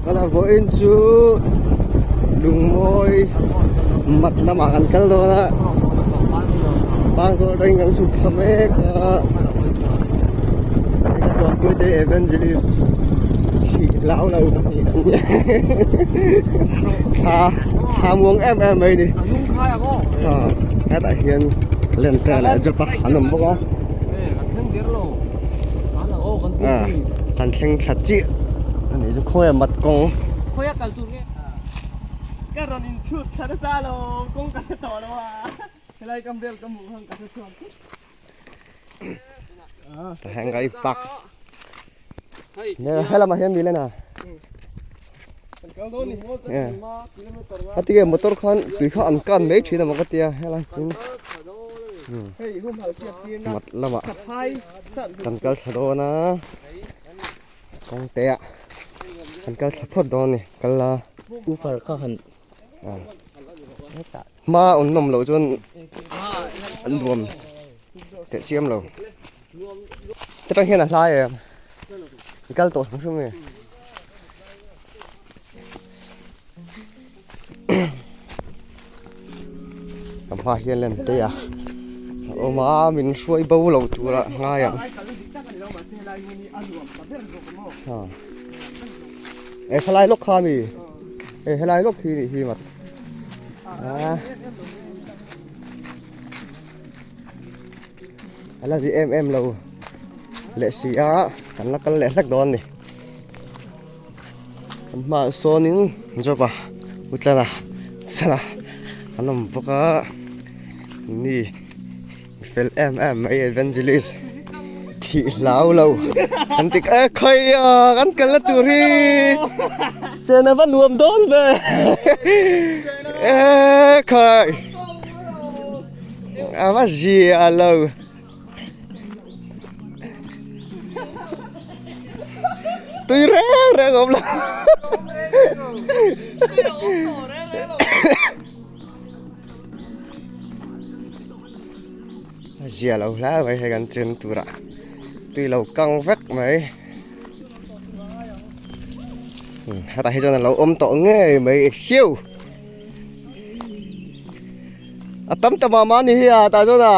Kana vawiin chu lungmawi mat lamah kan kal dawn a pangzawl atangin kan chhuk thla mek a hei ka chuanpui te evangelist hi hlau lo pahnih an nia thla thla muang em em mai a ni hetah hian lente leh job a an awm bawk a. Kan thleng thla chiah a nih chu khawi a mat kawng. Khawi a kal tur nge? Ka rawn in chhut thla nasa lo kawng ka hre tawh lo a helai kam vel ka hmuh khan ka hre chhuak thut. Ta heng ka i pak. Helamah hian mi len a. A tige motor khan tui kha an kan mai thin a maw ka tia helai hi mat lamah kan kal thla dawn a kawng te ah kan kal thla phawt dawn a ni kal la ufar kha han hma an nawm loh chuan an nuam teh chiam lo hetang hian a hlai em i kal tawh hrim hrim nge. Ka hma hian len te a a awm a min hruai bo lo tur ah ngai ang e helai lawk kha mi e helai lawk hi nih hi mat a a la ri em em lo leh si a kan la kal leh hlek dawn a ni. An hmaah sawnin job a utlana chana an awm bawk a ni mi fel em em mai evangelist thih hlau lo an ti e khawi a kan kalna tur hi chen a va nuam dawn ve e khawi a va zia lo. Tui reng reng awm lo. A zia lo hle mai hei kan chen turah tui lo kang vek mai. Hetah hi chuan a lo awm tawh ngei mai hiu. A tam ta mah mah ni hi a tah chuan a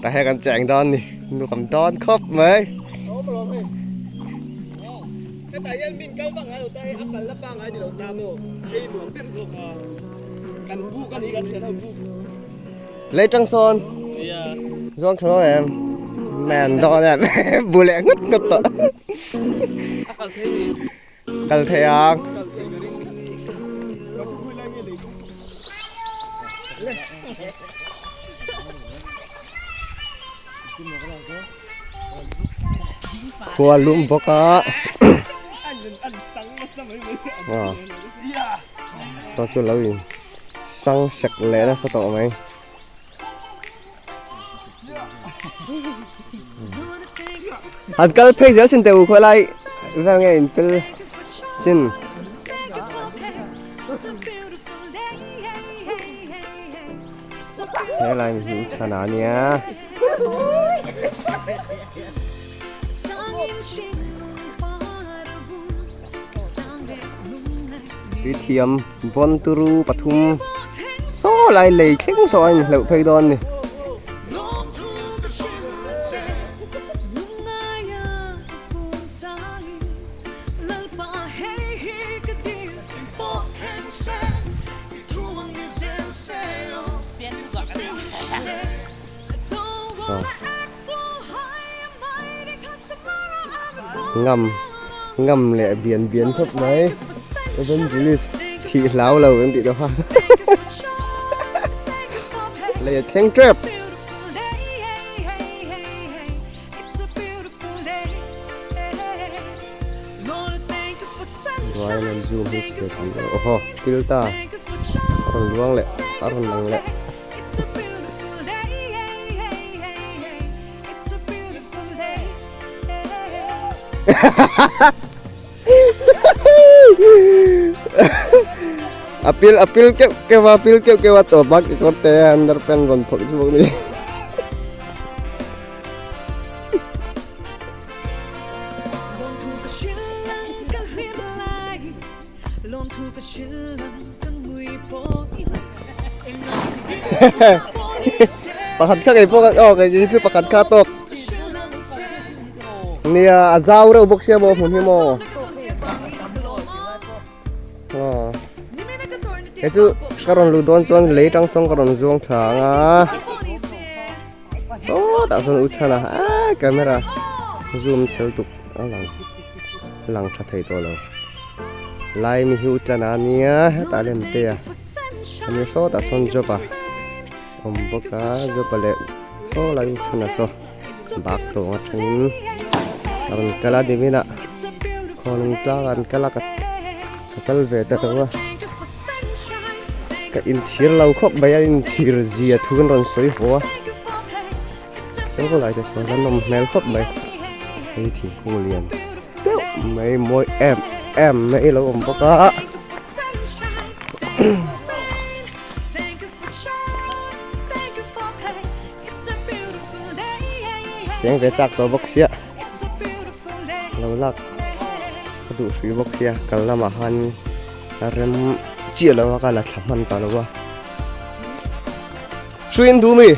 tah hian kan cheng dawn ni nuam dawn khawp mai. Hetah hian min kal vak ngai lo ta hei a kal na pangai ni lo ta maw hei nuam ber zawk a kan buk a ni kan thian ho buk. Lei tang sawn zawn tha dawn em man dawn em bu leh ngawt ngawt tawh. A kal thei ni. Kal thei ang. Khua lum bawk a. Saw chu lo in sang sek leh nasa tawh mai. Han kal phei zel chin teh u khawi lai vel nge in pel chin. He lai mi hi chhan a nia. Puithiam bawn turu pathum saw lai lei thleng saw a inhleuh phei dawn a ni. Ngam ngam leh bian bian khawp mai evangelist thih hlau lo an tih deuh a lei a thleng tep. Ruaiin an zoom hi chhe tih lo aw thil ta a rawn luang leh a rawn lang leh. A pil a pil keuh keuh a pil keuh keuh a tawp a kekawr te underpant rawn phawrh chhuak a ni. Pakhat kha kei pawh aw kei chu pakhat kha tawk nia a zau reuh bawk sia maw hmun hi maw aw kei chu ka rawn luh dawn chuan lei tang sawn ka rawn zuang tha ang a sawtah sawn u chhan a ah camera zoom chhel tuk a lang lang tha thei tawh lo lai mi hi u tlan a nia hetah lem te a ania sawtah sawn job a awm bawk a job a leh saw lai u chhan a saw bak tawng atangin a rawn kal a nimin ah khawnlung tlang an kal a ka kal ve ta lo a ka inchhir lo khawp mai a inchhir zia thu an rawn sawi haw a saw lai te sawn a nawm hmel khawp mai hei thingkung lian deuh mai mawi em em mai lo awm bawk a. Cheng ve chak tawh bawk sia lo lak ka duh hrih bawk sia kal lamah khan a rem chiah lo a ka la thla hman ta lo a hruiin duh mi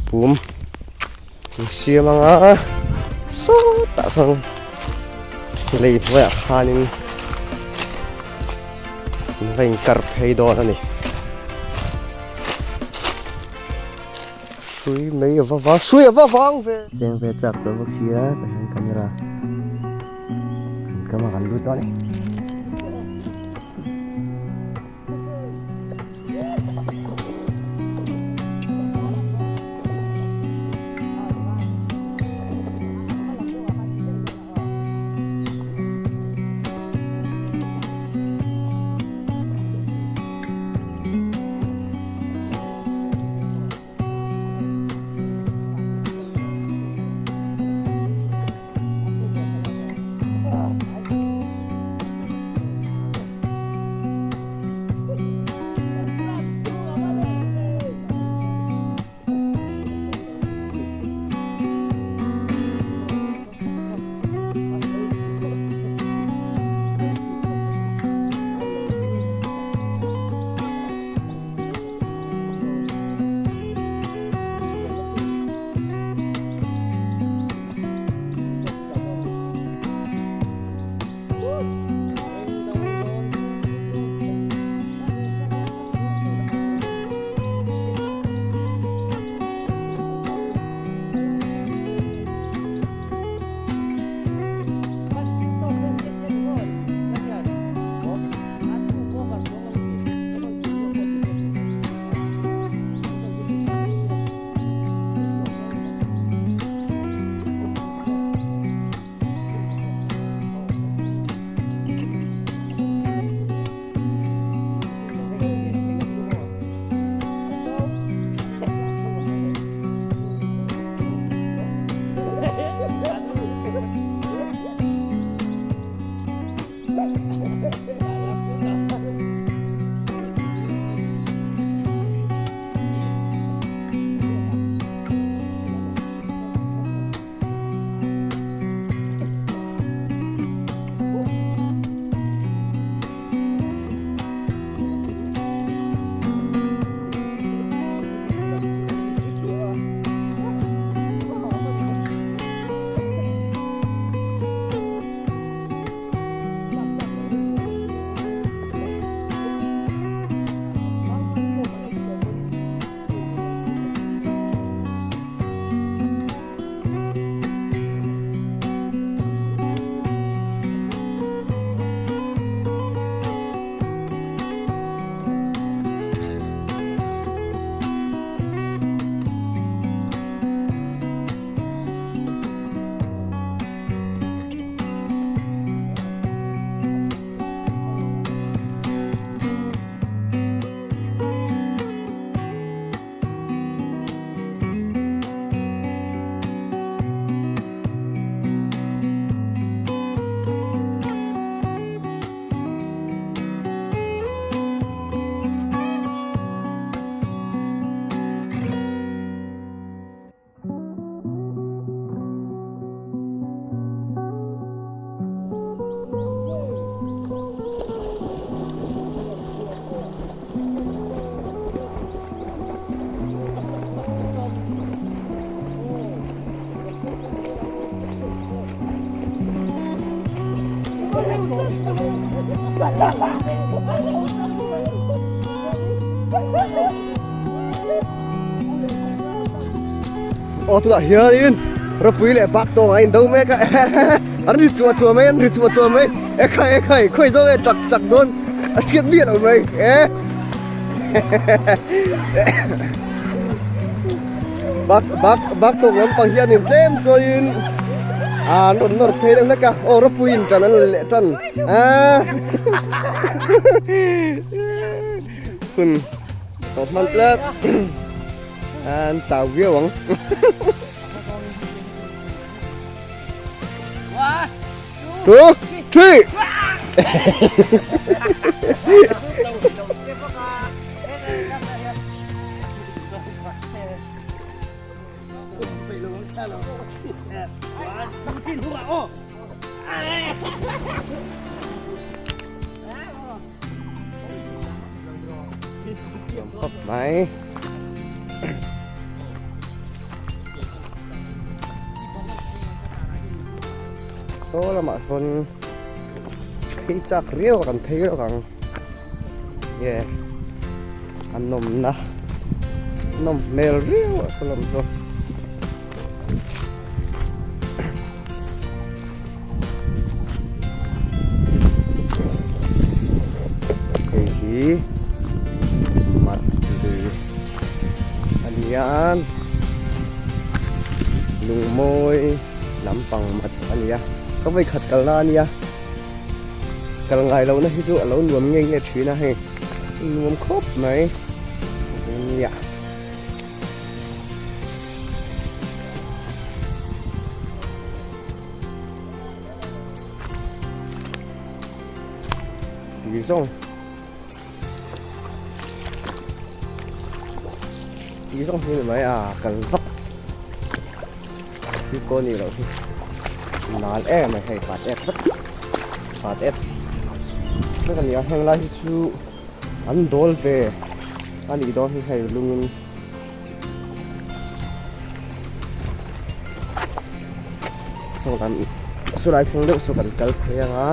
pum an siam ang a sawtah sawn lei hnuaiah khanin an va inkar phei dawn a ni hrui mai a va vang hrui a va vang ve cheng ve chak tawh bawk sia tah hian camera kan kam a kan lut dawn a ni. Aw tunah hianin ropui leh bak tawng a indo mek a an ri chhuah chhuah mai an ri chhuah chhuah mai ekhai ekhai khawi zawng e chak chak dawn a hriat miah loh mai e bak bak bak tawng lampang hianin tlem chuanin an rawn nawr phei deuh hlek a aw ropuiin tan an la leh tan a hun tawp hman tlat an chau viau ang. Two, three. Khawp mai. Saw lamah sawn phei chak riau a kan phei reuh ang nge a nawmna nawm hmel riau a saw lam chu. Hei hi mat lui a ni a lungmawi lampang mat a ni a ka vawikhat kalna a nia kal ngai lohna hi chu a lo nuam nge nge thin a hei nuam khawp mai nia. Tui zawng Tui zawng hi ni mai a kal vak chi pawh ni loh hi nal em mai hei pat ep vek pat ep vek a ni a heng lai hi chu an dawl ve a nih dawn hi hei lungin Saw kan saw lai thleng deuh saw kan kal phei ang a.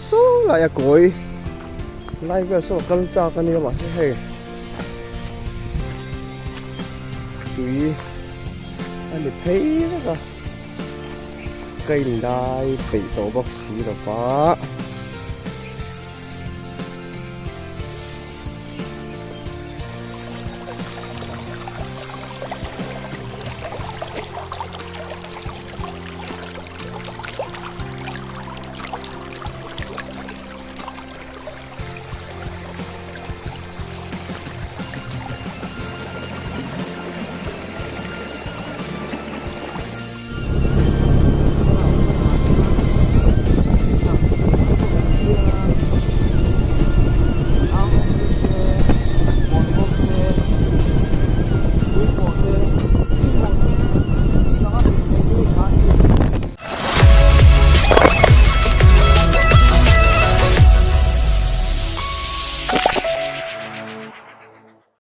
Saw lai a kawi. Lai vel saw kal chak a nia mahse hei tui a ni phei vek a ka indai peih tawh bawk si lo va.